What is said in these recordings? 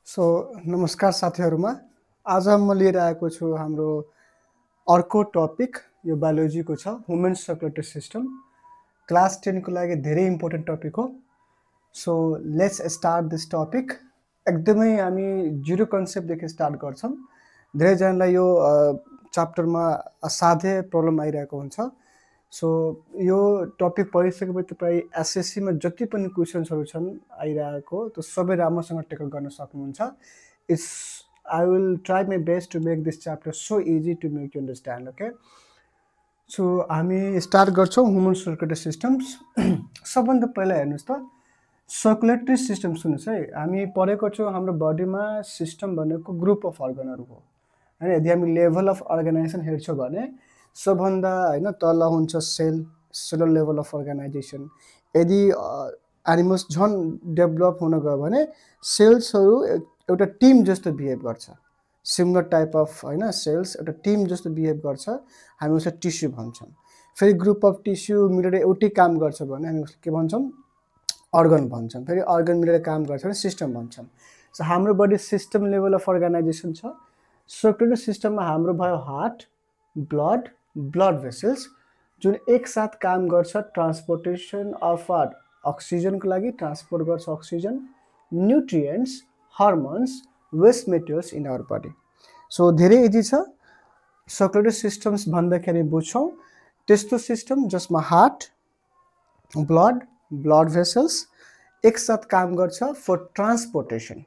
So नमस्कार साथीहरुमा आज म लिएर आएको छु हाम्रो अर्को टपिक यो बायोलोजीको छ ह्युमन सर्कुलेटरी सिस्टम क्लास 10 को लागि धेरै इम्पोर्टेन्ट टपिक हो। So let's start this topic. एकदमै हामी जिरो कन्सेप्ट देखि स्टार्ट गर्छौं। धेरै जनालाई यो च्याप्टरमा असाध्यै प्रब्लम आइरहेको हुन्छ। सो यो टपिक पढिसकेपछि तपाई एसएससी मा जति पनि क्वेशन्सहरु छन् आइरहेको त्यो सबै राम्रोसँग टेकल गर्न सक्नुहुन्छ। It's I will try my best to make this chapter so easy to make you understand, okay? So हामी स्टार्ट गर्छौं ह्युमन सर्कुलेटरी सिस्टम्स। सबभन्दा पहिला हेर्नुस् त सर्कुलेटरी सिस्टम सुन्नुस् है। हामी पढेको छौं हाम्रो बडीमा सिस्टम भनेको ग्रुप अफ अर्गनहरु हो। हैन यदि हामी लेभल अफ अर्गनाइजेसन हेर्छौं भने सबभन्दा हैन तल हुन्छ cell, cellular level of organization. यदि एनिमल्स झन डेभलप हुन गयो भने सेल्सहरु एउटा टिम जस्तो बिहेभ गर्छ। सिमिलर टाइप अफ हैन सेल्स एउटा टिम जस्तो बिहेभ गर्छ। हामी उसलाई टिस्यु भन्छौं। फेरि ग्रुप अफ टिस्यु मिलेर एउटै काम गर्छ भने हामी उसलाई के भन्छौं? अर्गन भन्छौं। फेरि अर्गन मिलेर काम गर्छ भने सिस्टम भन्छौं। सो हाम्रो body system level of organization छ। सर्कुलेटरी सिस्टममा हाम्रो भयो हार्ट, ब्लड, ब्लड भेसल्स जुन एक साथ काम गर्छ ट्रान्सपोर्टेसन अफ अक्सिजनको लागि ट्रान्सपोर्ट गर्छ oxygen, nutrients, hormones, waste materials in our body. So धेरै इजी छ। सर्कुलेटरी सिस्टम्स भन्दाखेरि बुझ्छौं त्यस्तो सिस्टम जसमा हार्ट, ब्लड, ब्लड भेसल्स एक साथ काम गर्छ फर ट्रान्सपोर्टेसन।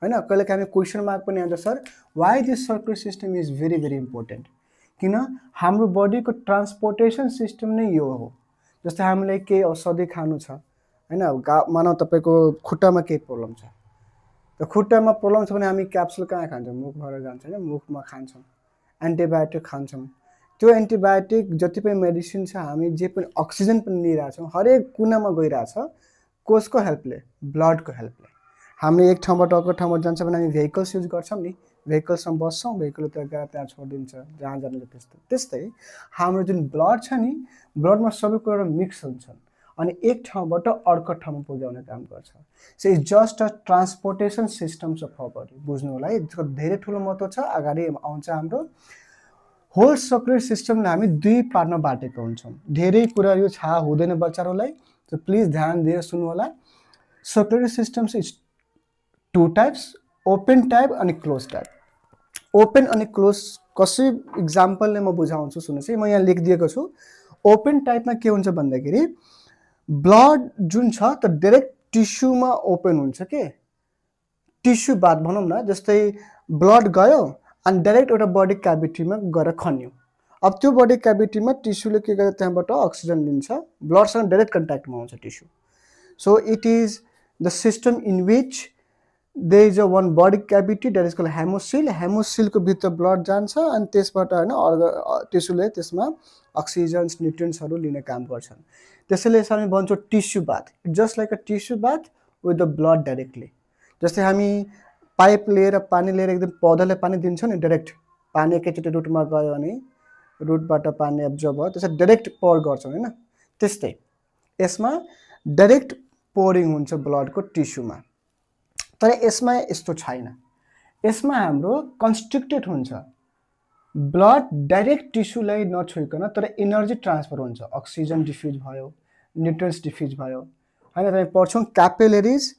हैन कहिले हामी क्वेशन मार्क पनि आउँछ sir why this circulatory system is very very important. किन हाम्रो बडीको ट्रान्सपोर्टेसन सिस्टम नै यो हो। जस्तै हामीले केही औषधि खानु छ हैन मानौ तपाईको खुट्टामा केही प्रब्लम छ। त खुट्टामा प्रब्लम छ भने हामी क्याप्सुल कहाँ खान्छौं? मुखबाट जान्छ हैन मुखमा खान्छौं। एन्टिबायोटिक खान्छौं। त्यो एन्टिबायोटिक जति पनि मेडिसिन छ हामी जे पनि अक्सिजन पनि लिइरा छौं हरेक कुनामा गइराछ कोसको हेल्पले? ब्लडको हेल्पले। हामीले एक ठाउँबाट अर्को ठाउँमा जान्छ भने हामी भेहिकल्स युज गर्छौं नि। भेहिकल्समा बस्छौं भेहिकल त्यहाँ छोडिदिन्छ जहाँ जानु त्यस्तो। त्यस्तै हाम्रो जुन ब्लड छ नि ब्लडमा सबै कुरा मिक्स हुन्छन् अनि एक ठाउँबाट अर्को ठाउँमा पुर्याउने काम गर्छ। So it's just a transportation systems of our body. बुझ्नु होला है यसको धेरै ठूलो महत्व छ। अगाडि आउँछ हाम्रो होल सर्कुलेटरी सिस्टमले हामी दुई पार्टमा बाटेको हुन्छौं। धेरै कुरा यो थाहा हुँदैन बच्चाहरुलाई सो प्लिज ध्यान दिएर सुन्नु होला। Circulatory systems is to types, open type अनि क्लोज टाइप। ओपन अनि क्लोज कसै एक्जाम्पलले म बुझाउँछु सुन्नुस् है। म यहाँ लेखिदिएको छु। ओपन टाइपमा के हुन्छ भन्दाखेरि ब्लड जुन छ त डाइरेक्ट टिस्युमा ओपन हुन्छ के टिस्यु बात भनौं न। जस्तै ब्लड गयो अनि डाइरेक्ट एउटा बडी क्याभिटीमा गएर खन्यो। अब त्यो बडी क्याभिटीमा टिस्युले के गर्छ त्यहाँबाट अक्सिजन लिन्छ ब्लडसँग डाइरेक्ट कन्ट्याक्टमा आउँछ tissue. So it is the system in which there is a one body cavity that is called hemocoel. Hemocoel को भित्र ब्लड जान्छ अनि त्यसबाट हैन टिस्युले त्यसमा अक्सिजन्स न्युट्रिएन्ट्सहरु लिने काम गर्छन्। त्यसैले हामी भन्छौं tissue bath. Just like a tissue bath with the blood directly. जस्तै हामी पाइप लिएर पानी लिएर एकदम पौधाले पानी दिन्छौं नि डाइरेक्ट पानी एकैचोटी रुटमा गयो अनि रुटबाट पानी एब्जर्ब भयो त्यसै डाइरेक्ट पोर गर्छौं हैन। त्यस्तै यसमा डाइरेक्ट पोरिङ हुन्छ ब्लडको टिस्युमा। तर यसमा यस्तो छैन। यसमा हाम्रो कन्स्ट्रिक्टेड हुन्छ। ब्लड डाइरेक्ट टिस्युलाई नछुइकन तर एनर्जी ट्रान्सफर हुन्छ। अक्सिजन डिफ्युज भयो, न्युट्रिएन्ट्स डिफ्युज भयो। हैन हामी पढ्छौं क्यापिलरीज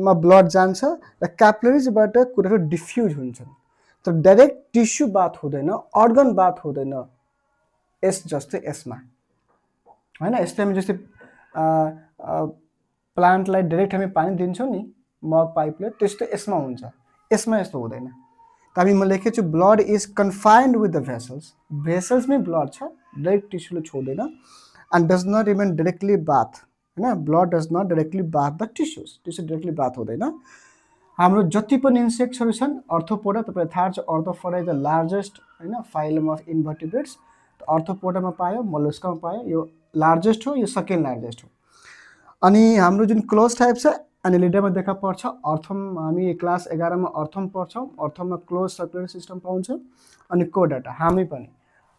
मा ब्लड जान्छ र क्यापिलरीजबाट कुराहरु डिफ्युज हुन्छन्। तर डाइरेक्ट टिस्यु बात हुँदैन, अर्गन बात हुँदैन। यस जस्तै यसमा हैन यस्तै हामी जस्तै प्लान्टलाई डाइरेक्ट हामी पानी दिन्छौं नि मग पाइपले त्यस्तो यसमा हुन्छ। यसमा यस्तो हुँदैन। त हामी म लेखेको छु blood is confined with the vessels. भेसल्समै ब्लड छ डाइरेक्ट टिस्युले छोड्दैन and does not even directly bath हैन। Blood does not directly bath the tissues. Tissue directly bath हुँदैन। हाम्रो जति पनि इन्सेक्ट्सहरु छन् अर्थोपोडा तपाईलाई थाहा छ अर्थोपोडा इज द लार्जेस्ट हैन फाइलम अफ इन्भर्टिब्रेट्स। अर्थोपोडामा पायो, मोलस्कामा पायो, यो लार्जेस्ट हो, यो सेकेन्ड लार्जेस्ट हो। अनि हाम्रो जुन क्लोज टाइप छ एनालिडामा देखा पर्छ। अर्थम हामी क्लास 11 मा अर्थम पढ्छौं। अर्थममा क्लोज सर्कुलेटरी सिस्टम पाउँछ अनि कोडाटा हामी पनि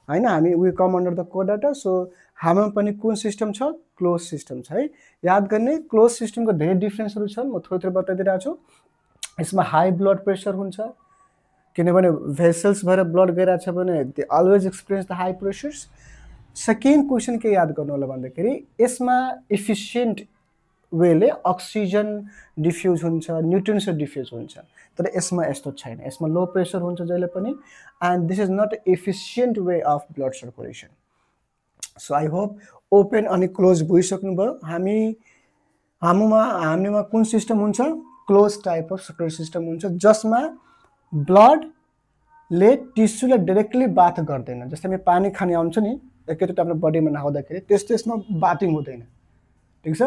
हैन हामी वी कम अन्डर द कोडाटा। सो हाम्रो पनि कुन सिस्टम छ? क्लोज सिस्टम छ है। याद गर्ने क्लोज सिस्टमको धेरै डिफरेन्सहरु छन्। म थोरै थोरै बताइदिरहेको छु। यसमा हाई ब्लड प्रेसर हुन्छ किनभने भेसल्स भएर ब्लड गइरहेछ भने they always experience the high pressures. Second question के याद गर्नु होला भन्दाखेरि यसमा इफिसियन्ट वेले अक्सिजन डिफ्युज हुन्छ, न्युट्रिन्सहरू डिफ्युज हुन्छ, तर यसमा यस्तो छैन। यसमा लो प्रेसर हुन्छ जहिले पनि, and this is not efficient way of blood circulation. So I hope open अनि क्लोज भइसक्नुभयो। हामीमा कुन सिस्टम हुन्छ? Close type of circular system हुन्छ जसमा ब्लडले टिस्युलाई डाइरेक्टली बाथ गर्दैन। जस्तै हामी पानी खाने आउँछ नि एकैचोटि आफ्नो बडीमा नहाउँदाखेरि त्यस्तो यसमा बाथिङ हुँदैन, ठिक छ?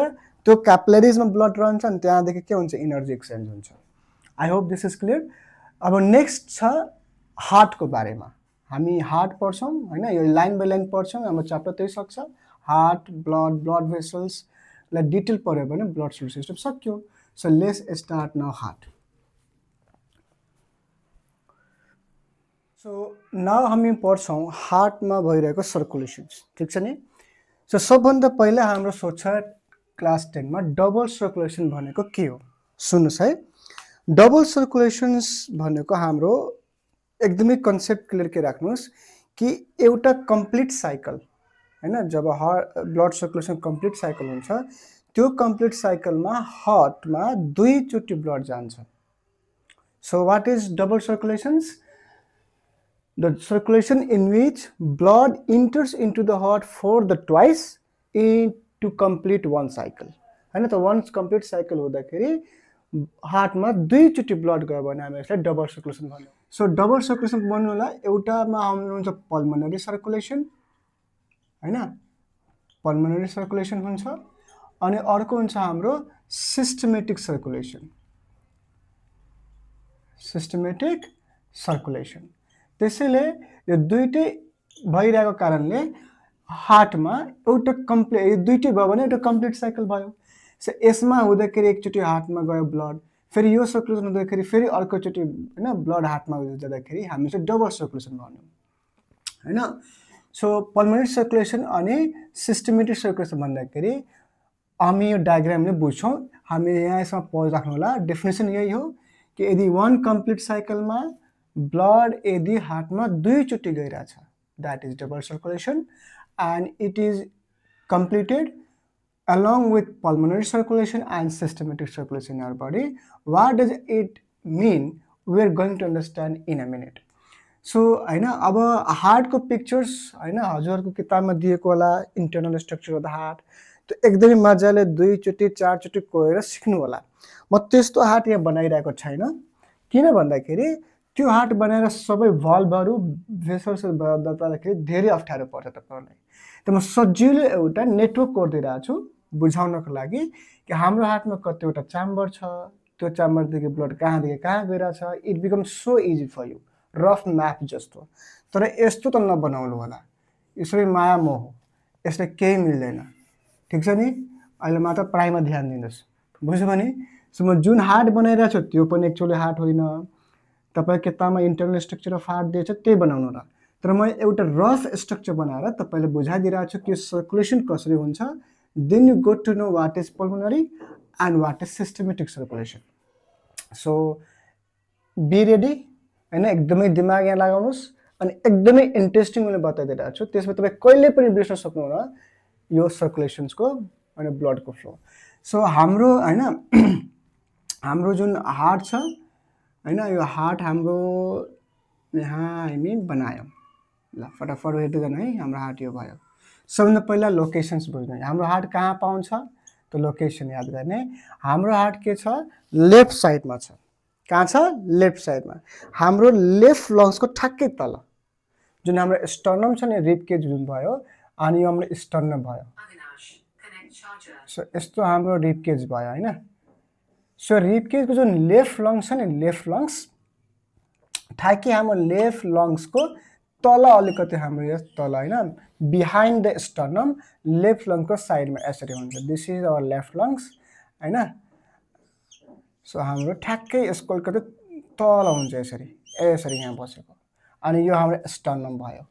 त्यो क्यापिलरिजमा ब्लड रहन्छ अनि त्यहाँदेखि के हुन्छ? इनर्जी एक्सचेन्ज हुन्छ। I hope this is clear. अब नेक्स्ट छ हार्टको बारेमा। हामी हार्ट पढ्छौँ होइन, यो लाइन बाई लाइन पढ्छौँ, हाम्रो च्याप्टर त्यही सक्छ। हार्ट, ब्लड भेसल्सलाई डिटेल पढ्यो भने ब्लड सर्कुलेसन सिस्टम सक्यो। So let's start now heart. So now हामी पढ्छौँ हार्टमा भइरहेको सर्कुलेसन्स, ठिक छ नि? सो सबभन्दा पहिला हाम्रो सोच क्लास 10 मा डबल सर्कुलेसन भनेको के हो? सुन्नुहोस् है, डबल सर्कुलेसन्स भनेको हाम्रो एकदमै कन्सेप्ट क्लियर के राख्नुहोस् कि एउटा कम्प्लिट साइकल हैन, जब ब्लड सर्कुलेसन कम्प्लिट साइकल हुन्छ त्यो कम्प्लिट साइकलमा हार्टमा दुईचोटि ब्लड जान्छ। So what is double circulations? The circulation in which blood enters into the heart for the twice to complete one cycle, हैन त? once complete cycle हुँदाखेरि हार्टमा दुईचोटि ब्लड गयो भने हामी यसलाई डबल सर्कुलेसन भन्यौँ। सो डबल सर्कुलेसन भन्नुलाई एउटामा हुन्छ पल्मोनरी सर्कुलेसन हैन, पल्मोनरी सर्कुलेसन हुन्छ, अनि अर्को हुन्छ हाम्रो सिस्टमेटिक सर्कुलेसन, सिस्टमेटिक सर्कुलेसन। त्यसैले यो दुईटै भइरहेको कारणले हार्टमा एउटा कम्प्लिट दुईटै भयो भने एउटा कम्प्लिट साइकल भयो। सो यसमा हुँदाखेरि एकचोटि हार्टमा गयो ब्लड, फेरि यो सर्कुलेसन हुँदाखेरि फेरि अर्कोचोटि हैन ब्लड हार्टमा जाँदाखेरि हामी चाहिँ डबल सर्कुलेसन भन्यौँ हैन। सो पल्मोनरी सर्कुलेसन अनि सिस्टमेटिक सर्कुलेसन भन्दाखेरि हामी यो डायग्रामले बुझ्छौँ। हामी यहाँ यसमा पढ राख्नु होला। डेफिनेसन यही हो कि यदि वान कम्प्लिट साइकलमा ब्लड यदि हार्टमा दुईचोटि गइरहेछ, that is double circulation, and it is completed along with pulmonary circulation and systematic circulation in our body. What does it mean? We are going to understand in a minute. So हैन, अब हार्टको pictures हैन हजुरहरूको किताबमा दिएको होला, internal structure of the heart, त्यो एकदमै मजाले दुईचोटि चारचोटि कोहेर सिक्नु होला। म त्यस्तो हार्ट यहाँ बनाइरहेको छैन, किन भन्दाखेरि त्यो हार्ट बनाएर सबै भल्भहरू भेसल्स बताउँदाखेरि धेरै अप्ठ्यारो पर्छ तपाईँहरूलाई। त म सजिलो एउटा नेटवर्क गरिदिइरहेको छु बुझाउनको लागि कि हाम्रो हार्टमा कतिवटा च्याम्बर छ, त्यो च्याम्बरदेखि ब्लड कहाँदेखि कहाँ गइरहेछ। It becomes so easy for you, rough map जस्तो। तर यस्तो त नबनाउनु होला, यसरी माया मोह, यसले केही मिल्दैन, ठिक छ नि? अहिले मात्र पढाइमा ध्यान दिनुहोस्, बुझ्यो भने? सो म जुन हार्ट बनाइरहेको छु त्यो पनि एक्चुअली हार्ट होइन, तपाईँ किताबमा इन्टरनल स्ट्रक्चर अफ हार्ट दिएछ त्यही बनाउनु होला। तर म एउटा रफ स्ट्रक्चर बनाएर तपाईँले बुझाइदिइरहेको छु कि सर्कुलेसन कसरी हुन्छ। Then you got to know what is pulmonary and what is systematic circulation. So be ready हैन, एकदमै दिमाग यहाँ लगाउनुहोस् अनि एकदमै इन्ट्रेस्टिङ मैले बताइदिइरहेको छु। त्यसमा तपाईँ कहिले पनि बिर्सन सक्नुहुन्न यो सर्कुलेसन्सको अनि ब्लडको फ्लो। सो हाम्रो हैन हाम्रो जुन हार्ट छ हैन, यो हार्ट हाम्रो यहाँ हामी बनायौँ। ल फटाफट हेर्दै जानु है, हाम्रो हार्ट यो भयो। सबभन्दा पहिला लोकेसन्स बुझ्नु, हाम्रो हार्ट कहाँ पाउँछ त्यो लोकेसन याद गर्ने। हाम्रो हार्ट के छ? लेफ्ट साइडमा छ। कहाँ छ? लेफ्ट साइडमा। हाम्रो लेफ्ट लङ्सको ठ्याक्कै तल जुन हाम्रो स्टर्नम छ नि, रिब केज जुन भयो, अनि यो हाम्रो स्टर्नम भयो। सो यस्तो हाम्रो रिब केज भयो हैन। सो रिब केजको जुन लेफ्ट लङ्स छ नि, लेफ्ट लङ्स ठ्याक्कै हाम्रो लेफ्ट लङ्सको तल अलिकति हाम्रो यो तल हैन, बिहाइन्ड द स्टर्नम लेफ्ट लङ्सको साइडमा यसरी हुन्छ। This is our left lungs हैन। सो हाम्रो ठ्याक्कै यसको अलिकति तल हुन्छ यसरी, यसरी यहाँ बसेको, अनि यो हाम्रो स्टर्नम भयो।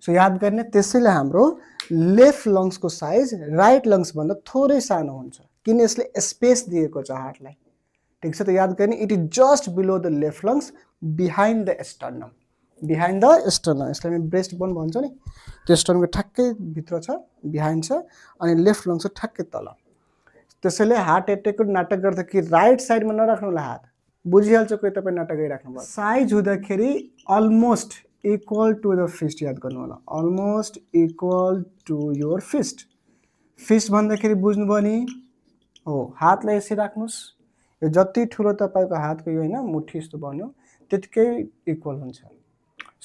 सो याद गर्ने, त्यसैले हाम्रो लेफ्ट लङ्सको साइज राइट लङ्सभन्दा थोरै सानो हुन्छ, किन यसले स्पेस दिएको छ हार्टलाई, ठिक छ त याद गर्ने it is just below the left lungs behind the sternum behind the sternum यसलाई हामी ब्रेस्ट बोन भन्छ नि त्यो स्टर्नमको ठ्याक्कै भित्र छ बिहाइन्ड छ अनि लेफ्ट लङ्स छ ठ्याक्कै तल त्यसैले हार्ट एट्याकको नाटक गर्दाखेरि राइट साइडमा नराख्नु होला हात बुझिहाल्छ कोही तपाईँ नाटक गरिराख्नु भयो साइज हुँदाखेरि almost equal to the fist याद गर्नु होला almost equal to your fist fist भन्दाखेरि बुझ्नुभयो नि हो हातलाई यसरी राख्नुहोस् यो जति ठुलो तपाईँको हातको यो होइन मुठी जस्तो बन्यो त्यतिकै इक्वल हुन्छ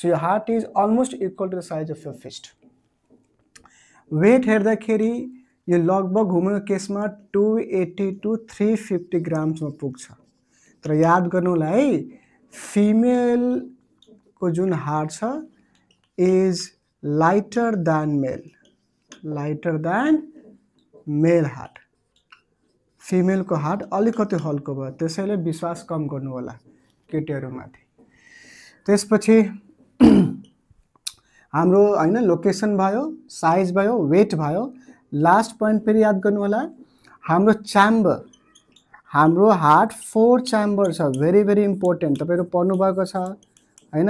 सो यो heart is almost equal to the size of your fist weight हेर्दाखेरि यो लगभग ह्युमनको केसमा 280 टु 350 ग्राम्समा पुग्छ तर याद गर्नु होला है फिमेलको जुन हार्ट छ is lighter than male heart फिमेलको हार्ट अलिकति हल्को भयो त्यसैले विश्वास कम गर्नु होला केटीहरूमाथि त्यसपछि हाम्रो हैन लोकेसन भयो साइज भयो वेट भयो लास्ट पोइन्ट फेरि याद गर्नु होला हाम्रो च्याम्बर हाम्रो हार्ट 4 च्याम्बर छ भेरी भेरी इम्पोर्टेन्ट तपाईहरु पढ्नु भएको छ हैन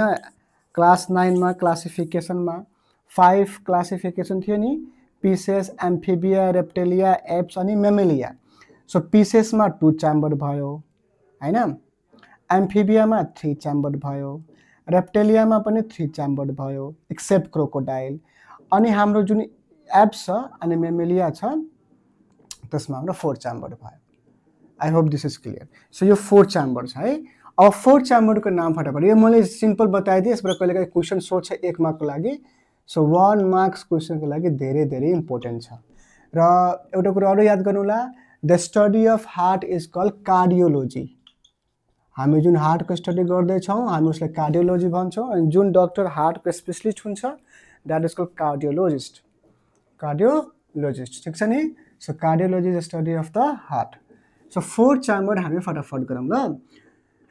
क्लास 9 मा क्लासिफिकेसनमा 5 क्लासिफिकेसन थियो नि पीसेस एम्फिबिया रेप्टिलिया एप्स अनि मेमेलिया सो पीसेस मा 2 च्याम्बर भयो हैन एम्फिबिया मा 3 च्याम्बर भयो रेप्टिलिया मा पनि 3 च्याम्बर भयो एक्सेप्ट क्रोकोडाइल अनि हाम्रो जुन एप्स छ अनि मेमेलिया छ त्यसमा हाम्रो 4 च्याम्बर भयो I hope this is clear so यो 4 च्याम्बर छ है अब 4 च्याम्बरको नाम फटाफट यो मैले सिम्पल बताइदिए यसबाट कहिलेकाहीँ क्वेशन सोध्छ 1 मार्कको लागि सो 1 मार्क्स क्वेशनको लागि धेरै धेरै इम्पोर्टेन्ट छ र एउटा कुरा अरु याद गर्नु होला the study of heart is called cardiology हामी जुन हार्टको स्टडी गर्दै छौं हामी उसलाई कार्डियोलोजी भन्छौं अनि जुन डाक्टर हार्टको स्पेशलिस्ट हुन्छ दैट इज कल्ड कार्डियोलोजिस्ट ठीक छ नि so cardiology is study of the heart so 4 chamber हामी फटाफट गरौँ ल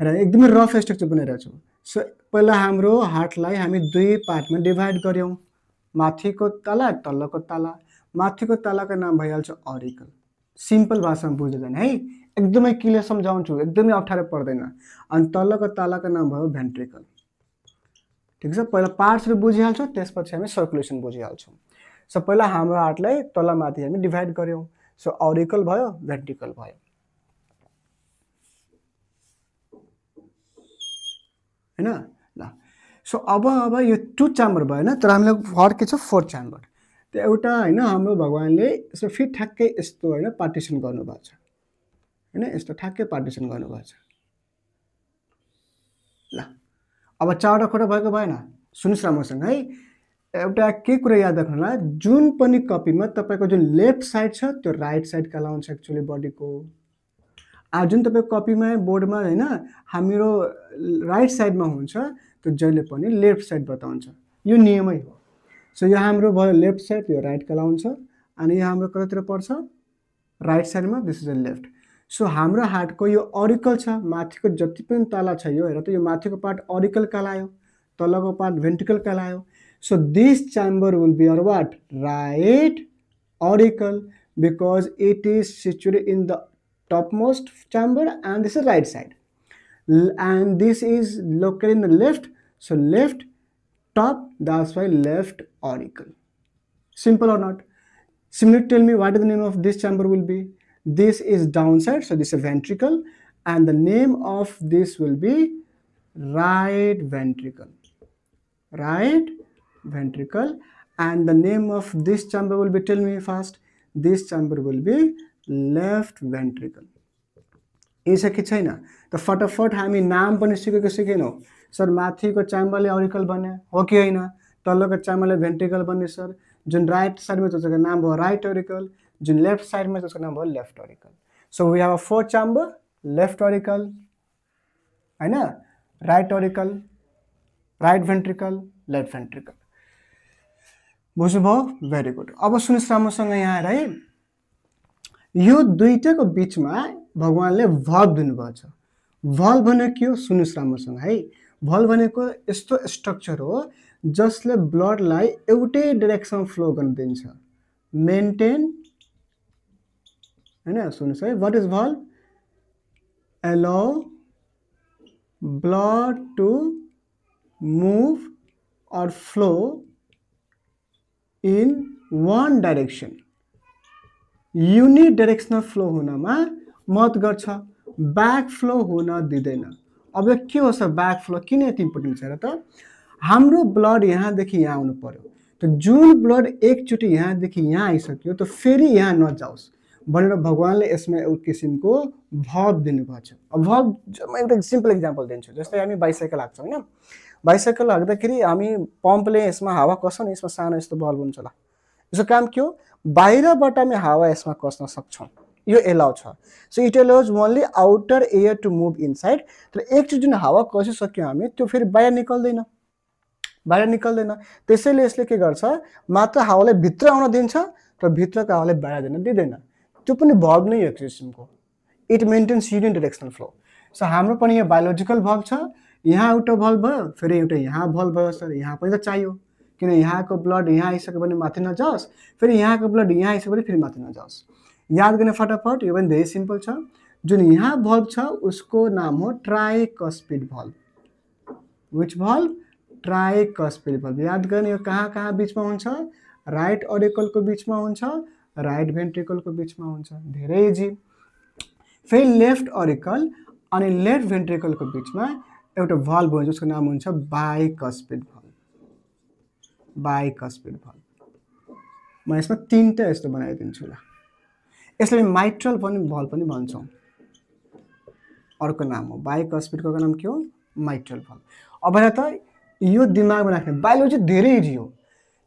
र एकदमै रफ स्ट्रक्चर बनाइरहेको छु सो पहिला हाम्रो हार्टलाई हामी दुई पार्टमा डिभाइड गर्यौं माथिको तला तल्लोको तला माथिको तलाको नाम भइहाल्छ ऑरिकल सिम्पल भाषामा बुझ्दैन है एकदमै क्लियर सम्झाउँछु एकदमै अप्ठ्यारो पर्दैन अनि तल्लोको तलाको नाम भयो भेन्ट्रिकल ठीक छ पहिला पार्ट्सहरु बुझिहाल्छौं त्यसपछि हामी सर्कुलेसन बुझिहाल्छौं सो पहिला हाम्रो हार्टलाई तल माथि हामी डिभाइड गर्यौं सो ऑरिकल भयो भेन्ट्रिकल भयो हैन ल सो अब यो 2 च्याम्बर भएन तर हामीलाई फरक के छ 4 च्याम्बर त्यो एउटा हैन हाम्रो भगवानले यसो फिट ठ्याक्कै यस्तो हैन पार्टिसन गर्नुभएको छ हैन यस्तो ठ्याक्कै पार्टिसन गर्नुभएको छ ल अब चारवटा कुरा भएको भएन सुन्नुस् राम्रोसँग है एउटा के कुरा याद राख्नुला जुन पनि कपीमा तपाईको जुन लेफ्ट साइड छ त्यो राइट साइड कहलाउँछ एक्चुअली बडीको जुन तपाईको कपीमा बोर्डमा हैन हाम्रो राइट साइडमा हुन्छ त्यो जहिले पनि लेफ्ट साइड बताउँछ यो नियमै हो सो यो हाम्रो भयो लेफ्ट साइड यो राइट कहलाउँछ अनि यो हाम्रो कतातिर पर्छ राइट साइडमा this is the left so हाम्रो हार्टको यो ऑरिकल छ माथिको जति पनि तला छ यो हेर त यो माथिको पार्ट ऑरिकल कहलायो तलको पार्ट भेन्ट्रिकल कहलायो so this chamber will be or what right auricle because it is situated in the topmost chamber and this is right side and this is located in the left so left top that's why left auricle simple or not similarly tell me what is the name of this chamber will be this is downside so this is ventricle and the name of this will be right ventricle and the name of this chamber will be tell me fast this chamber will be left ventricle यसो के छैन त फटाफट हामी नाम पनि सिकेको सिकेनौ sir माथिको च्याम्बरले ऑरिकल बन्यो हो कि हैन तल्लोको च्याम्बरले भेन्ट्रिकल बन्यो सर जुन राइट साइडमा छ त्यसको नाम भयो राइट ऑरिकल जुन लेफ्ट साइडमा छ त्यसको नाम भयो left auricle so we have a 4 chamber left auricle हैन right auricle right ventricle left ventricle बुझ्नुभयो भेरी गुड अब सुन्नुस् राम्रोसँग यहाँ है यो दुईटाको बीचमा भगवानले भल्भ दिनुभएको छ भल्भ भनेको के हो सुन्नुस् राम्रोसँग है भल्भ भनेको यस्तो स्ट्रक्चर हो जसले ब्लडलाई एउटै डाइरेक्सनमा फ्लो गर्न दिन्छ मेन्टेन हैन सुन्नुस् है what is valve allow blood to move or flow in one direction. युनिडाइरेक्सनल फ्लो हुनमा मद्दत गर्छ, ब्याक फ्लो हुन दिँदैन। अब के हो सर ब्याक फ्लो किन यति इम्पोर्टेन्ट छ र त? हाम्रो ब्लड यहाँदेखि यहाँ आउनु पर्यो, त जुन ब्लड एकचोटि यहाँदेखि यहाँ आइसक्यो त फेरि यहाँ नजाओस् भनेर भगवानले यसमा एउटा किसिमको भल्भ दिनुभएको छ। अब भल्भ म एउटा सिम्पल इक्जाम्पल दिन्छु। जस्तै हामी बाइसाइकल हाँक्छौँ हैन, बाइसाइकल हाँक्दाखेरि हामी पम्पले यसमा हावा कस्छ नि, यसमा सानो यस्तो बल्ब हुन्छ ल। यसको काम के हो? बाहिरबाट हामी हावा यसमा कस्न सक्छौँ, यो एलाउ छ। So it allows only outer air to move inside. तर एकचोटि जुन हावा कसिसक्यो हामी त्यो फेरि बाहिर निकल्दैन, त्यसैले यसले के गर्छ, मात्र हावालाई भित्र आउन दिन्छ तर भित्रको हावालाई बाहिर दिन दिँदैन। त्यो पनि भल्भ नै हो किसिमको, इट मेन्टेन्स युनिडाइरेक्सनल फ्लो। सो हाम्रो पनि यो बायोलोजिकल भल्भ छ, यहाँ एउटा भल्भ भयो, फेरि एउटा यहाँ भल्भ भयो सर, यहाँ पनि त चाहियो किन यहाँको ब्लड यहाँ आइसक्यो भने माथि नजाओस्, फेरि यहाँको ब्लड यहाँ आइसक्यो भने फेरि माथि नजाओस्। याद गर्ने फटाफट, यो पनि धेरै सिम्पल छ। जुन यहाँ भल्भ छ उसको नाम हो tricuspid valve. Which valve? Tricuspid valve. याद गर्ने, यो कहाँ कहाँ बिचमा हुन्छ? राइट ऑरिकलको बिचमा हुन्छ, राइट भेन्ट्रिकलको बिचमा हुन्छ, धेरै इजी। फेरि लेफ्ट ऑरिकल अनि लेफ्ट भेन्ट्रिकलको बिचमा एउटा भल्भ हुन्छ जसको नाम हुन्छ बाइकस्पिड भल्भ। बाइकस्पिड भल्भ म यसमा तीनटा यस्तो बनाइदिन्छु ल। यसलाई माइट्रल पनि भल्भ पनि भन्छौँ, अर्को नाम हो बाइकस्पिडको नाम के हो? Mitral valve. अब हेर त, यो दिमागमा राख्ने, बायोलोजी धेरै इजी हो।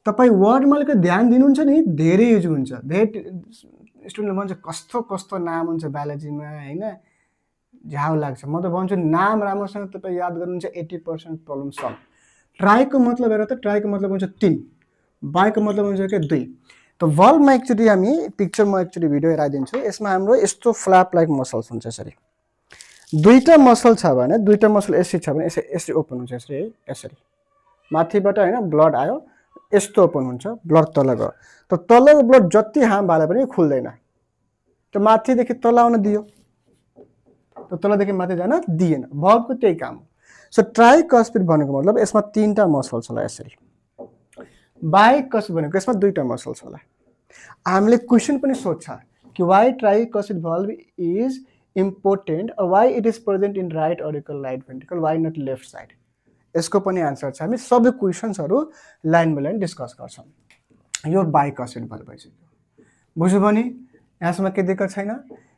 तपाईँ वर्डमा अलिकति ध्यान दिनुहुन्छ नि, धेरै इजी हुन्छ। धेरै स्टुडेन्टले भन्छ कस्तो कस्तो नाम हुन्छ बायोलोजीमा हैन, झ्याउ लाग्छ। म त भन्छु नाम राम्रोसँग तपाईँ याद गर्नुहुन्छ 80% प्रब्लम सल्भ। ट्राईको मतलब हेर त, ट्राईको मतलब हुन्छ 3, बाइको मतलब हुन्छ के 2। त भल्भमा एकचोटि हामी पिक्चरमा एकचोटि भिडियो हेराइदिन्छु। यसमा हाम्रो यस्तो फ्ल्याप लाइक मसल्स हुन्छ यसरी। दुईटा मसल छ भने, दुईटा मसल यसरी छ भने यसरी ओपन हुन्छ, यसरी है, यसरी माथिबाट हैन ब्लड आयो, यस्तो ओपन हुन्छ, ब्लड तल गयो। त तलको ब्लड जति हाम भाले पनि खुल्दैन, त माथिदेखि तल आउन दियो, त तलदेखि माथि जान दिएन। भल्भको त्यही काम हो। सो ट्राइकस्पिड भनेको मतलब यसमा 3टा मसल छ ल यसरी। बाइकस्पिड भनेको यसमा 2टा मसल छ ल। हामीले क्वेशन पनि सोध्छ कि why tricuspid valve is important, why it is present in right auricle, right ventricle, why not left side. यसको पनि आन्सर छ। हामी सबै क्वेशन्सहरू लाइन बाइ लाइन डिस्कस गर्छौँ। यो बाइकस्पिड भल्भ भइसक्यो, बुझ्यो भने यहाँसम्म के दिक्कत छैन।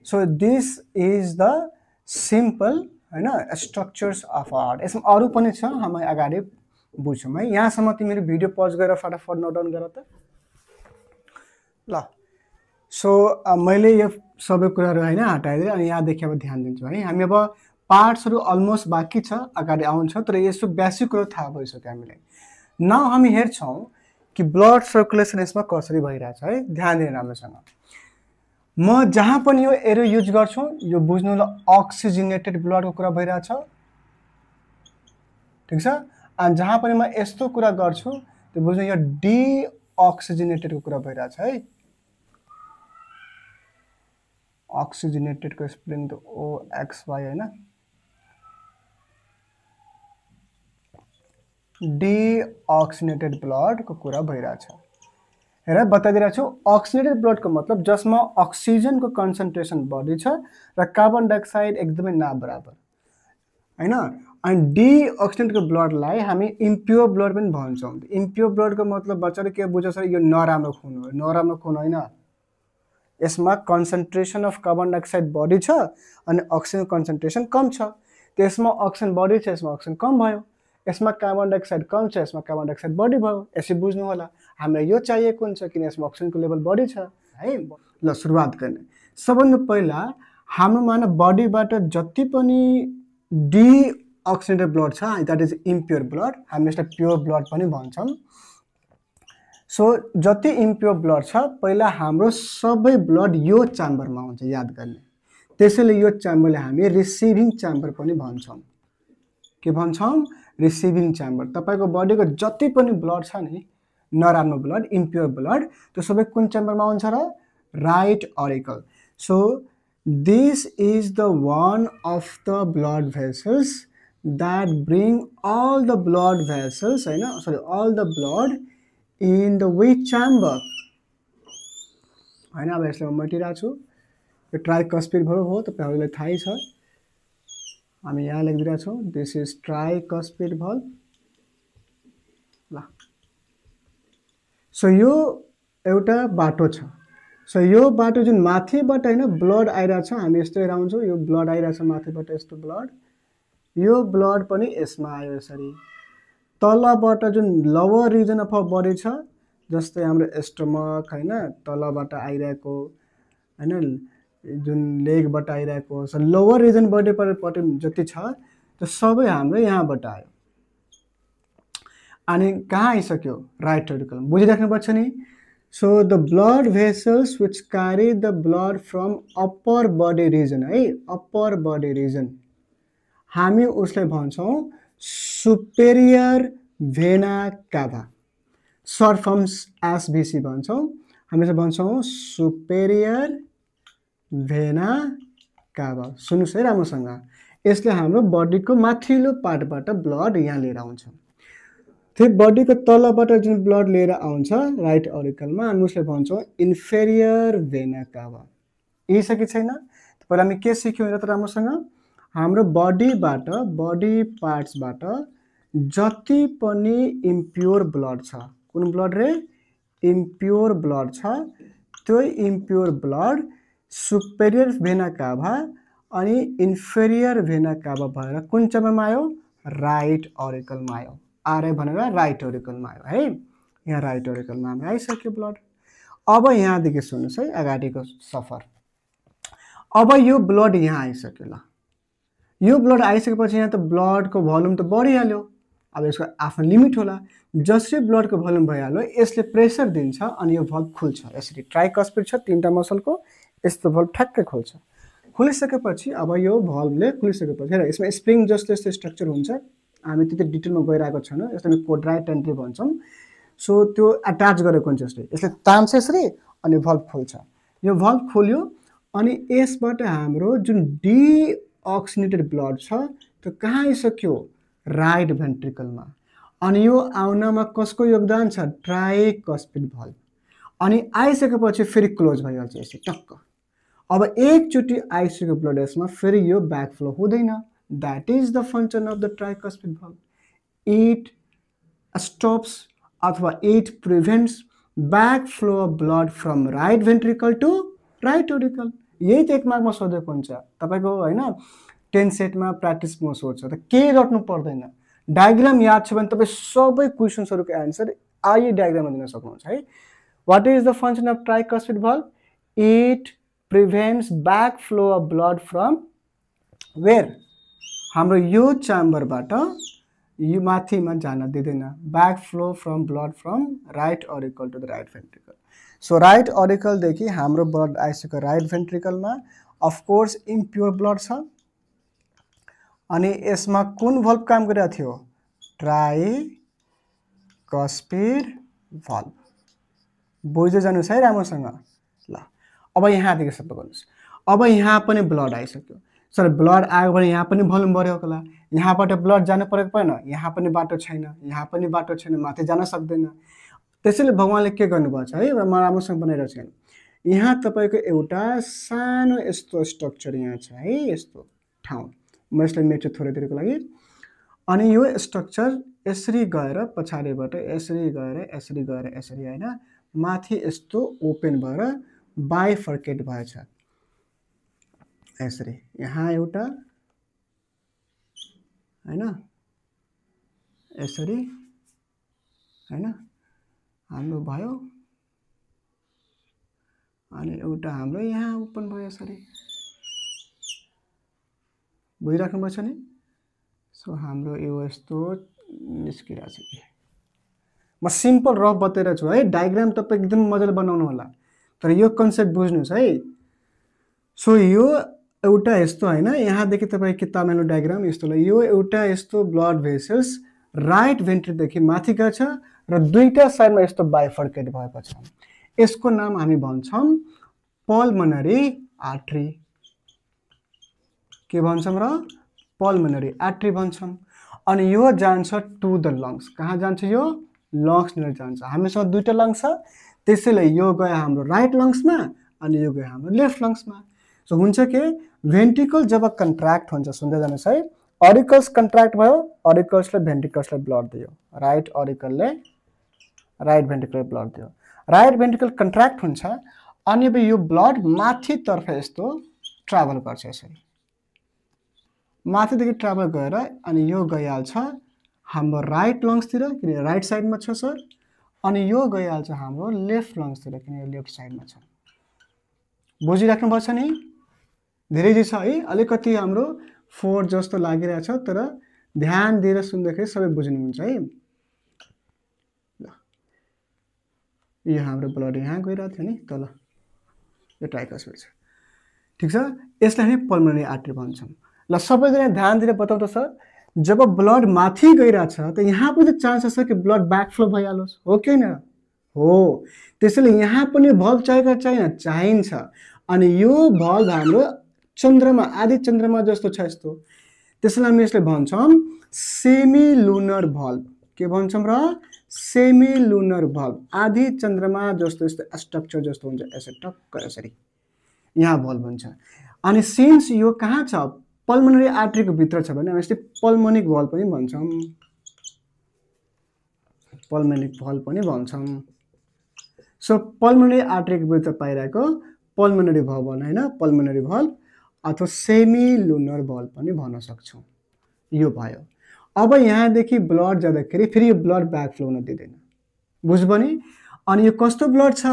So this is the simple हैन स्ट्रक्चर्स अफ हार्ट। यसमा अरू पनि छ, हामी अगाडि बुझ्छौँ है। यहाँसम्म तिमीहरू भिडियो पज गरेर फटाफट नोट डाउन गर त ल। सो मैले यो सबै कुराहरू हैन हटाइदिएँ अनि यहाँदेखि अब ध्यान दिन्छु है। हामी अब पार्ट्सहरू अलमोस्ट बाँकी छ, अगाडि आउँछ, तर यसो बेसिक कुरा थाहा भइसक्यो हामीले। नाउ हामी हेर्छौँ कि ब्लड सर्कुलेसन यसमा कसरी भइरहेछ है। ध्यान दिनु राम्रोसँग। म जहाँ पनि यो एरो युज गर्छु, यो बुझ्नु ल अक्सिजनेटेड ब्लडको कुरा भइरहेछ, ठिक छ। अनि जहाँ पनि म यस्तो कुरा गर्छु त्यो बुझ्नु यो डिअक्सिजनेटेडको कुरा भइरहेछ है। अक्सिजनेटेडको स्पेलिङ त OXY हैन, डिअक्सिजनेटेड ब्लडको कुरा भइरहेछ। हेर बताइदिरहेको छु, अक्सिजनेटेड ब्लडको मतलब जसमा अक्सिजनको कन्सन्ट्रेसन बढी छ र कार्बन डाइअक्साइड एकदमै ना बराबर हैन। अनि डिअक्सिजनेटेडको ब्लडलाई हामी इम्प्योर ब्लड पनि भन्छौँ। इम्प्योर ब्लडको मतलब बच्चाले के बुझ्छ सर, यो नराम्रो खुन हो। नराम्रो खुन होइन, यसमा कन्सन्ट्रेसन अफ कार्बन डाइअक्साइड बढी छ अनि अक्सिजन कन्सन्ट्रेसन कम छ। त्यसमा अक्सिजन बढी छ, यसमा अक्सिजन कम भयो। यसमा कार्बन डाइअक्साइड कम छ, यसमा कार्बन डाइअक्साइड बढी भयो। यसै बुझ्नु होला, हामीलाई यो चाहिएको हुन्छ किन यसमा अक्सिजनको लेभल बढी छ है। ल सुरुवात गर्ने, सबभन्दा पहिला हाम्रो मानव बडीबाट जति पनि डिअक्सिजनेटेड ब्लड छ द्याट इज इम्प्योर ब्लड, हामी यसलाई प्योर ब्लड पनि भन्छौँ। सो जति इम्प्योर ब्लड छ पहिला हाम्रो सबै ब्लड यो च्याम्बरमा हुन्छ, याद गर्ने। त्यसैले यो च्याम्बरलाई हामी रिसिभिङ च्याम्बर पनि भन्छौँ। के भन्छौँ? Receiving chamber. तपाईको बडीको जति पनि ब्लड छ नि, नराम्रो ब्लड, इम्प्योर ब्लड, त्यो सबै कुन च्याम्बरमा हुन्छ र? Right auricle. So This is the one of the blood vessels that bring all the blood vessels, all the blood in the which chamber? हैन, अब यसलाई म मेटिरहेको छु। यो ट्राइकस्पिड भल्भ हो, तपाईहरुलाई थाहै छ। हामी यहाँ लेखिदिरहेका छौं, दिस इज ट्राइकस्पिड भल्भ। ल, सो यो एउटा बाटो छ। सो यो बाटो जुन माथिबाट हैन ब्लड आइरा छ, हामी यस्तो हेराउँछौं, यो ब्लड आइरा छ माथिबाट, यस्तो ब्लड, यो ब्लड पनि यसमा आयो यसरी। तलबाट जुन लोवर रिजन अफ बडी छ, जस्तै हाम्रो स्टमक हैन, तलबाट आइरहेको हैन, जुन लेगबाट आइरहेको, सो लोवर रिजन बडीबाट जति छ त्यो सबै हाम्रो यहाँबाट आयो। अनि कहाँ आइसक्यो? Right auricle. बुझिराख्नु पर्छ नि। So the blood vessels which carry the blood from upper body region, है, upper body region, हामी उसलाई भन्छौं superior vena cava, short forms SVC भन्छौं। हामी चाहिँ भन्छौं superior vena cava। सुन्नुस् है राम्रोसँग, यसले हाम्रो बडीको माथिल्लो पार्टबाट ब्लड यहाँ लिएर आउँछ। त्यो बडीको तलबाट जुन ब्लड लिएर आउँछ राइट ऑरिकलमा, हामी उसले भन्छौं इन्फेरियर भेना कावा। यही छ कि छैन? पहिला हामी के सिक्यौं हेर त राम्रोसँग, हाम्रो बडीबाट, बडी पार्ट्सबाट जति पनि इम्प्योर ब्लड छ, कुन ब्लड रे? इम्प्योर ब्लड छ, त्यो इम्प्योर ब्लड सुपेरियर भेना कावा अनि इन्फेरियर भेना कावा भएर कुन चेम्बरमा आयो? राइट ऑरिकलमा आयो। आरए भनेर राइट ऑरिकलमा आयो है। यहाँ राइट ऑरिकलमा हामी आइसक्यो ब्लड। अब यहाँदेखि सुन्नुस् है अगाडिको सफर। अब यो ब्लड यहाँ आइसक्यो। ल, यो ब्लड आइसकेपछि यहाँ त ब्लडको भोल्युम त बढिहाल्यो। अब यसको आफ्नो लिमिट होला। जसरी ब्लडको भोल्युम भइहाल्यो, यसले प्रेसर दिन्छ अनि यो भल्भ खुल्छ। यसरी ट्राइकस्पिड छ, तीनटा मसलको, यस्तो भल्भ ठ्याक्कै खुल्छ। खुलिसकेपछि अब यो भल्भले खुलिसकेपछि हेर, यसमा स्प्रिङ जस्तो यस्तो स्ट्रक्चर हुन्छ। हामी त्यति डिटेलमा गइरहेको छैन, यसलाई कोड्राइट एन्ट्री भन्छौं। सो त्यो अट्याच गरेको हुन्छ यसले, यसले तान्छ यसरी अनि भल्भ खुल्छ। यो भल्भ खोल्यो अनि यसबाट हाम्रो जुन डीअक्सिनेटेड ब्लड छ त्यो कहाँ आइसक्यो? राइट भेन्ट्रिकलमा। अनि यो आउनमा कसको योगदान छ? Tricuspid valve. अनि आइसकेपछि फेरि क्लोज भइहाल्छ यसरी टक्क। अब एकचोटी आइसक्यो ब्लड यसमा, फेरि यो ब्याक फ्लो हुँदैन। That is the function of the tricuspid valve. It stops अथवा it prevents backflow of blood from right ventricle to right auricle. यही त एक मार्कमा सोधेको हुन्छ तपाईको हैन, 10 सेटमा प्र्याक्टिसमा सोध्छ त के रट्नु पर्दैन। डायग्राम याद छ भने तपाई सबै क्वेशन्सहरुको आन्सर आइ डायग्राममा दिन सक्नुहुन्छ है। What is the function of tricuspid valve? It prevents backflow of blood from where? हाम्रो यो च्याम्बरबाट यो माथिमा जान दिदैन। Back flow from blood from right auricle to the right ventricle. So right auricle देखि हाम्रो ब्लड आइसक्यो राइट भेन्ट्रिकलमा। अफ कोर्स इम्प्योर ब्लड छ अनि यसमा कुन भल्भ काम गरिरहेको थियो? Tricuspid valve. बुझ्दै जानुस् है राम्रोसँग। ल, अब यहाँदेखि सबै गर्नुस्। अब यहाँ पनि ब्लड आइसक्यो। सर ब्लड आयो भने यहाँ पनि भोल्युम बढ्यो होला। यहाँबाट ब्लड जानु परेको पर्दैन, यहाँ पनि बाटो छैन, यहाँ पनि बाटो छैन, माथि जान सक्दैन। त्यसैले भगवानले के गर्नुभएको छ है, म राम्रोसँग बनाइरहेको छु। यहाँ तपाईको एउटा सानो यस्तो स्ट्रक्चर यहाँ छ है, यस्तो ठाउँ। म यसलाई मेट्छु थोरै देरको लागि। अनि यो स्ट्रक्चर यसरी गएर पछाडिबाट यसरी गएर यसरी गएर यसरी हैन, माथि यस्तो ओपन भएर बाइफर्केट भएछ यसरी। यहाँ एउटा हैन, यसरी हैन हाम्रो भयो अनि एउटा हाम्रो यहाँ ओपन भयो यसरी। बुझिराख्नु पर्छ नि। सो हाम्रो यो यस्तो निस्किरहेको छ कि म सिम्पल रफ बताइरहेको छु है। डायग्राम तपाई एकदम मजाले बनाउनु होला, तर यो कन्सेप्ट बुझ्नुस् है। सो यो एउटा यस्तो हैन, यहाँदेखि तपाई किताबमा हेर्नु डायग्राम यस्तो ल। यो एउटा यस्तो ब्लड भेसल्स राइट भेन्ट्रिकलदेखि माथि गएको छ र दुईटा साइडमा यस्तो बाइफर्केट भएको छ। यसको नाम हामी भन्छौं पल्मोनरी आर्टरी। के भन्छौँ र पल्मोनरी आर्टरी भन्छौँ। अनि यो जान्छ टु द लङ्स। कहाँ जान्छ यो लङ्सनिर जान्छ। हामीसँग दुईटा लङ्स छ, त्यसैले यो गयो हाम्रो राइट लङ्समा अनि यो गयो हाम्रो लेफ्ट लङ्समा। सो हुन्छ के भेन्ट्रिकल जब कन्ट्र्याक्ट हुन्छ, सुन्दै जानुहोस् है, अरिकल्स कन्ट्र्याक्ट भयो, अरिकल्सले भेन्ट्रिकल्सलाई ब्लड दियो, राइट अरिकलले राइट भेन्ट्रिकल ब्लड दियो, राइट भेन्ट्रिकल कन्ट्र्याक्ट हुन्छ अनि अब यो ब्लड माथितर्फ यस्तो ट्राभल गर्छ, यसरी माथिदेखि ट्राभल गएर अनि यो गइहाल्छ हाम्रो राइट लङ्सतिर किन राइट साइडमा छ सर, अनि यो गइहाल्छ हाम्रो लेफ्ट लङ्सतिर किन यो लेफ्ट साइडमा छ। बुझिराख्नुपर्छ नि, धेरै जे छ है, अलिकति हाम्रो फोर जस्तो लागिरहेछ तर ध्यान दिएर सुन्दाखेरि सबै बुझ्नुहुन्छ है। यो हाम्रो ब्लड यहाँ गइरहेको थियो नि तल, यो ट्राइकस्पिड छ, ठिक छ। यसलाई नै पल्मोनरी आर्टरी भन्छौँ। ल सबैजना ध्यान दिएर बताउँ त सर, जब ब्लड माथि गइरहेछ त यहाँ पनि चान्सेस छ कि ब्लड ब्याकफ्लो भइहालोस्, हो कि होइन? हो। त्यसैले यहाँ पनि भल्भ चाहिएको छैन, चाहिन्छ। अनि यो भल्भ हाम्रो चन्द्रमा आदि चन्द्रमा जस्तो छ यस्तो, त्यसैले हामी यसले भन्छौँ सेमी लुनर भल्भ। के भन्छौँ र सेमी लुनर भल्भ, आदि चन्द्रमा जस्तो यस्तो स्ट्रक्चर जस्तो हुन्छ, यसरी टक्क यसरी यहाँ भल्भ हुन्छ। अनि सिन्स यो कहाँ छ पल्मोनरी आर्टरीको भित्र छ भने हामी यसले पल्मोनिक भल्भ पनि भन्छौँ, पल्मोनिक भल्भ पनि भन्छौँ। सो पल्मोनरी आर्टरीको भित्र पाइरहेको पल्मोनरी भल्भ होइन, पल्मोनरी भल्भ अथवा सेमी लुनर भल्भ पनि भन्न सक्छौँ। यो भयो। अब यहाँदेखि ब्लड जाँदाखेरि फेरि यो ब्लड ब्याकफ्लो हुन दिँदैन, बुझ्यो नि? अनि यो कस्तो ब्लड छ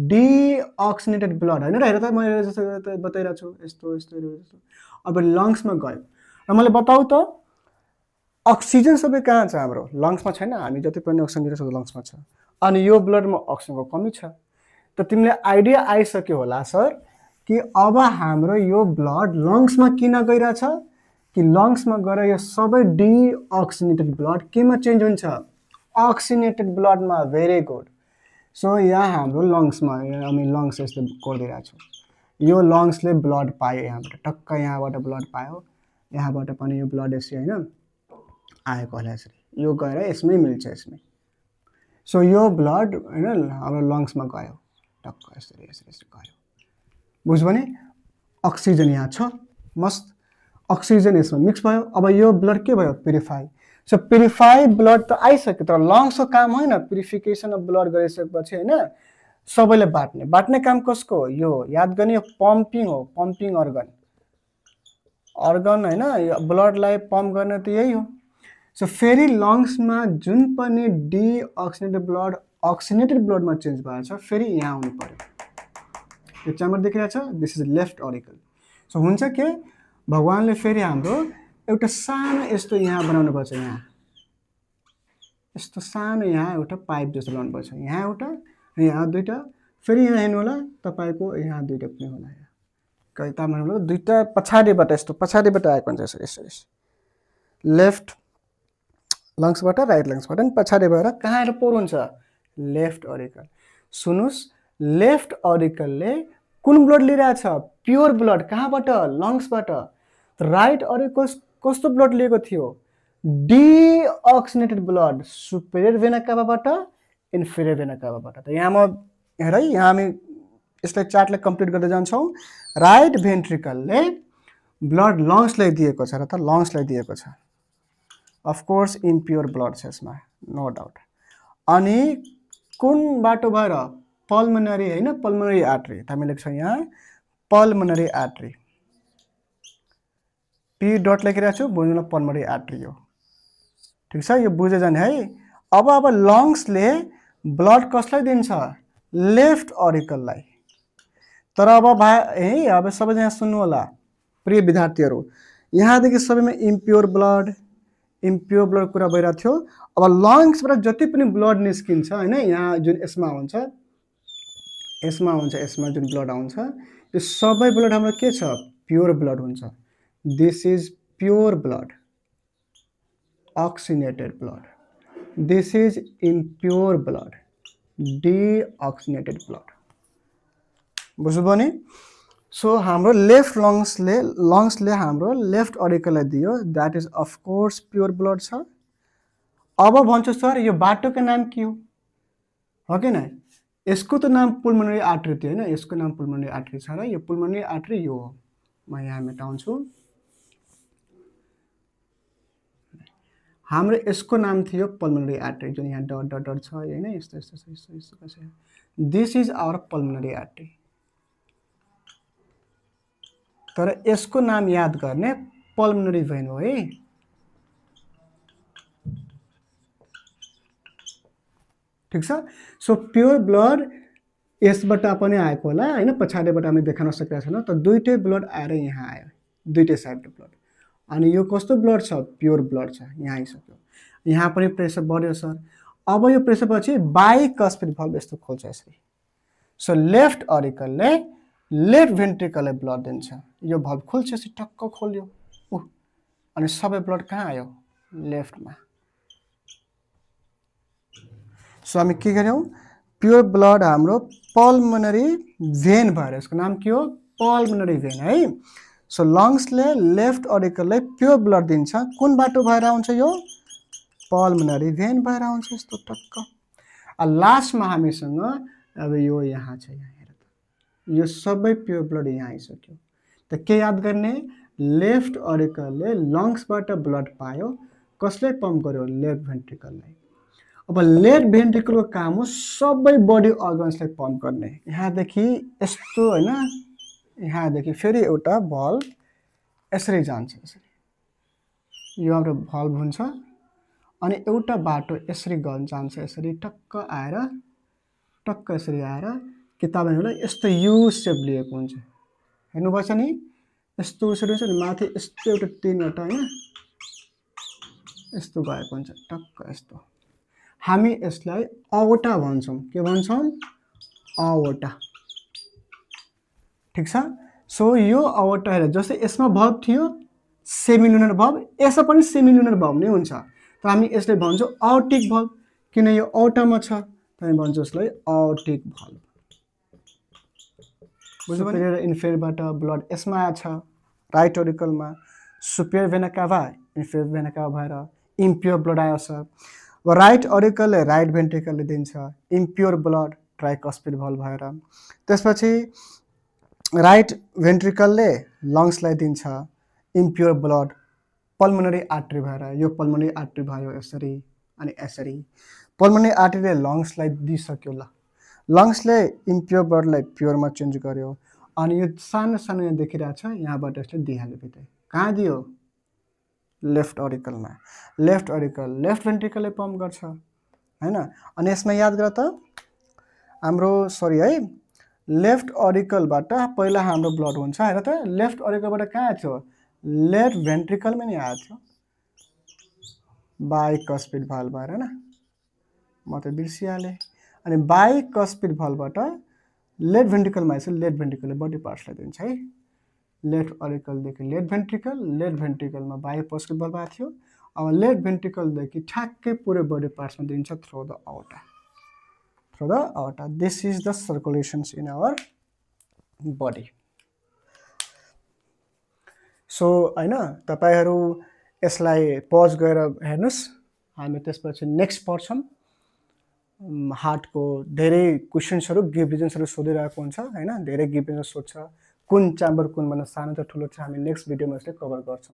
डिअक्सिनेटेड ब्लड होइन र, हेर त मैले जस्तो बताइरहेको छु यस्तो यस्तो यस्तो। अब लङ्समा गयो र मैले बताऊ त अक्सिजन सबै कहाँ छ हाम्रो लङ्समा छैन, हामी जति पनि अक्सिजन लिएर सब लङ्समा छ। अनि यो ब्लडमा अक्सिजनको कमी छ, त तिमीले आइडिया आइसक्यो होला सर कि अब हाम्रो यो ब्लड लङ्समा किन गइरहेछ कि लङ्समा गएर यो सबै डिअक्सिनेटेड ब्लड केमा चेन्ज हुन्छ अक्सिनेटेड ब्लडमा। Very good. सो यहाँ हाम्रो लङ्समा हामी लङ्स यस्तो गरिदिरहेको छौँ, यो लङ्सले ब्लड पायो, यहाँबाट टक्क यहाँबाट ब्लड पायो, यहाँबाट पनि यो ब्लड यसरी होइन आएको होला यसरी, यो गएर यसमै मिल्छ यसमै। सो यो ब्लड होइन हाम्रो लङ्समा गयो टक्क यसरी यसरी यसरी गयो, बुझ्यो भने? अक्सिजन यहाँ छ, मस्त अक्सिजन यसमा मिक्स भयो। अब यो ब्लड के भयो प्युरिफाई। सो प्युरिफाई ब्लड त आइसक्यो तर लङ्सको काम होइन प्युरिफिकेसन अफ ब्लड गरिसकेपछि होइन सबैले बाँट्ने, बाँट्ने काम कसको हो? यो याद गर्ने, यो पम्पिङ हो, पम्पिङ अर्गन, अर्गन होइन, यो ब्लडलाई पम्प गर्ने त यही हो। सो फेरि लङ्समा जुन पनि डिअक्सिनेटेड ब्लड अक्सिनेटेड ब्लडमा चेन्ज भएको छ फेरि यहाँ आउनु पर्यो। यो च्याम्बर देखिरहेछ, this is left auricle. So हुन्छ के भगवान्ले फेरि हाम्रो एउटा सानो यस्तो यहाँ बनाउनु पर्छ, यहाँ यस्तो सानो यहाँ एउटा पाइप जस्तो लगाउनु पर्छ, यहाँ एउटा यहाँ दुईटा, फेरि यहाँ हेर्नु होला तपाईँको यहाँ दुईटा पनि होला, कविता भन्नु दुईटा पछाडिबाट यस्तो पछाडिबाट आएको हुन्छ यसरी यसरी लेफ्ट लङ्सबाट राइट लङ्सबाट नि पछाडि भएर कहाँ आएर पोर हुन्छ लेफ्ट अरिकल। सुन्नुहोस् लेफ्ट अरिकलले कुन ब्लड लिइरहेछ प्योर ब्लड, कहाँबाट लङ्सबाट। राइट अरिकल कस्तो ब्लड लिएको थियो डिअक्सिनेटेड ब्लड सुपेरियर भेना काभाबाट इन्फेरियर भेना काभाबाट। त यहाँ म हेर है, यहाँ हामी यसलाई चार्टलाई कम्प्लिट गर्दै जान्छौँ। राइट भेन्ट्रिकलले ब्लड लङ्सलाई दिएको छ र त लङ्सलाई दिएको छ, अफकोर्स इम्प्योर ब्लड छ यसमा नो डाउट। अनि कुन बाटो भएर पल्मोनरी होइन पल्मोनरी आर्टरी, हामी लेख्छौँ यहाँ पल्मोनरी आर्टरी, पी डट लेखिरहेको छु, बुझ्नु पल्मोनरी आर्टरी हो, ठिक छ? यो बुझे जाने है। अब लङ्सले ब्लड कसलाई दिन्छ लेफ्ट अरिकललाई। तर अब है अब सबैजना सुन्नु होला प्रिय विद्यार्थीहरू, यहाँदेखि सबैमा इम्प्योर ब्लड कुरा भइरहेको थियो। अब लङ्सबाट जति पनि ब्लड निस्किन्छ होइन, यहाँ जुन यसमा हुन्छ यसमा जुन ब्लड आउँछ यो सबै ब्लड हाम्रो के छ प्योर ब्लड हुन्छ। This is pure blood oxygenated blood, this is impure blood deoxygenated blood, बुझ्नु भने? सो हाम्रो लेफ्ट लङ्सले हाम्रो लेफ्ट अरिकललाई दियो, that is of course pure blood छ। अब भन्छु सर यो बाटोको नाम के हो कि न? यसको त नाम पुल्मोनरी आर्टरी थियो होइन, यसको नाम पुल्मोनरी आर्टरी छ र यो पुल्मोनरी आर्टरी यो हो। म यहाँ मेटाउँछु। हाम्रो यसको नाम थियो पल्मोनरी आर्टरी, जुन यहाँ डट डट डट छ होइन, यस्तो यस्तो यस्तो यस्तो कसरी। This is our pulmonary artery. तर यसको नाम याद गर्ने पल्मोनरी भेन हो है। ठीक छ। सो प्योर ब्लड यसबाट पनि आएको होला होइन, पछाडिबाट हामी देखाउन सकेका छैनौँ, त दुईटै ब्लड आएर यहाँ आयो, दुईटै साइडको ब्लड। अनि यो कस्तो ब्लड छ? प्योर ब्लड छ। यहाँ आइसक्यो, यहाँ पनि प्रेसर बढ्यो सर। अब यो प्रेसर पछि बाइकस्पिड भल्भ यस्तो खोल्छ यसरी। सो लेफ्ट अरिकलले लेफ्ट भेन्ट्रिकललाई ब्लड दिन्छ, यो भल्भ खोल्छ यसरी, टक्क खोल्यो अनि सबै ब्लड कहाँ आयो? लेफ्टमा। सो हामी के गर्यौँ? प्योर ब्लड हाम्रो पल्मोनरी भेन भएर, यसको नाम के हो? पल्मोनरी भेन है। सो लङ्सले लेफ्ट अरिकललाई प्योर ब्लड दिन्छ, कुन बाटो भएर आउँछ? यो पल्मोनरी भेन भएर आउँछ यस्तो टक्क। लास्टमा हामीसँग अब यो यहाँ छ, यहाँ हेर त, यो सबै प्योर ब्लड यहाँ आइसक्यो। त के याद गर्ने? लेफ्ट अरिकलले लङ्सबाट ब्लड पायो, कसले पम्प गर्यो? लेफ्ट भेन्ट्रिकललाई। अब लेफ्ट भेन्ट्रिकलको काम हो सबै बडी अर्गन्सलाई पम्प गर्ने। यहाँदेखि यस्तो होइन, यहाँदेखि फेरि एउटा भल्भ यसरी जान्छ, यसरी यो हाम्रो भल्भ हुन्छ। अनि एउटा बाटो यसरी जान्छ, यसरी टक्क आएर टक्क यसरी आएर कि तपाईँहरूलाई यस्तो यु सेप लिएको हुन्छ, हेर्नुभएछ नि? यस्तो उसरी हुन्छ नि, माथि यस्तो एउटा तिनवटा होइन यस्तो गएको हुन्छ, टक्क यस्तो। हामी यसलाई अवटा भन्छौँ। के भन्छौँ? अवटा। ठिक छ। सो यो अवटा हेर, जस्तै यसमा भल्भ थियो सेमिलुनर भल्भ, यसमा पनि सेमिलुनर भल्भ नै हुन्छ। त हामी यसलाई भन्छौँ अओर्टिक भल्भ, किन यो अवटामा छ, त हामी भन्छौँ यसलाई अओर्टिक भल्भ। सुपेरियर इन्फेरियरबाट ब्लड यसमा आछ, राइट अरिकलमा, सुपेरियर भेना काभा इन्फेरियर भेना काभा भएर इम्प्योर ब्लड आयो सर। राइट अरिकलले राइट भेन्ट्रिकलले दिन्छ इम्प्योर ब्लड ट्राइकस्पिड भल्भ भएर। त्यसपछि राइट भेन्ट्रिकलले लङ्सलाई दिन्छ इम्प्योर ब्लड पल्मोनरी आर्टरी भएर, यो पल्मोनरी आर्टरी भयो यसरी अनि यसरी। पल्मोनरी आर्टरीले लङ्सलाई दिइसक्यो, ल लङ्सले इम्प्योर ब्लडलाई प्योरमा चेन्ज गर्यो। अनि यो सानो सानो यहाँ देखिरहेछ, यहाँबाट यसले दिइहाल्यो भित्रै। कहाँ दियो? लेफ्ट अरिकलमा। लेफ्ट अरिकल लेफ्ट भेन्ट्रिकलले पम्प गर्छ होइन। अनि यसमा याद गर त हाम्रो सरी है, लेफ्ट अरिकलबाट पहिला हाम्रो ब्लड हुन्छ, हेर त लेफ्ट अरिकलबाट कहाँ आएको थियो? लेफ्ट भेन्ट्रिकलमा नि आएको थियो, बाइकस्पिड भल्भ भएर होइन, म त बिर्सिहालेँ। अनि बाइकस्पिड भल्भबाट लेफ्ट भेन्ट्रिकलमा आएछ, लेफ्ट भेन्ट्रिकलले बडी पार्ट्सलाई दिन्छ है। लेफ्ट अरिकलदेखि लेफ्ट भेन्ट्रिकलमा बाइकस्पिड भल्भ आएको थियो। अब लेफ्ट भेन्ट्रिकलदेखि ठ्याक्कै पुरै बडी पार्ट्समा दिन्छ through the aorta, through the aorta. This is the circulations in our body. So होइन, तपाईँहरू यसलाई पज गरेर हेर्नुहोस्, हामी त्यसपछि नेक्स्ट पढ्छौँ। हार्टको धेरै क्वेसन्सहरू गिभ रिजन्सहरू सोधिरहेको हुन्छ होइन, धेरै गिभ रिजन्स सोध्छ, कुन च्याम्बर कुनभन्दा सानो छ ठुलो छ, हामी नेक्स्ट भिडियोमा यसले कभर गर्छौँ।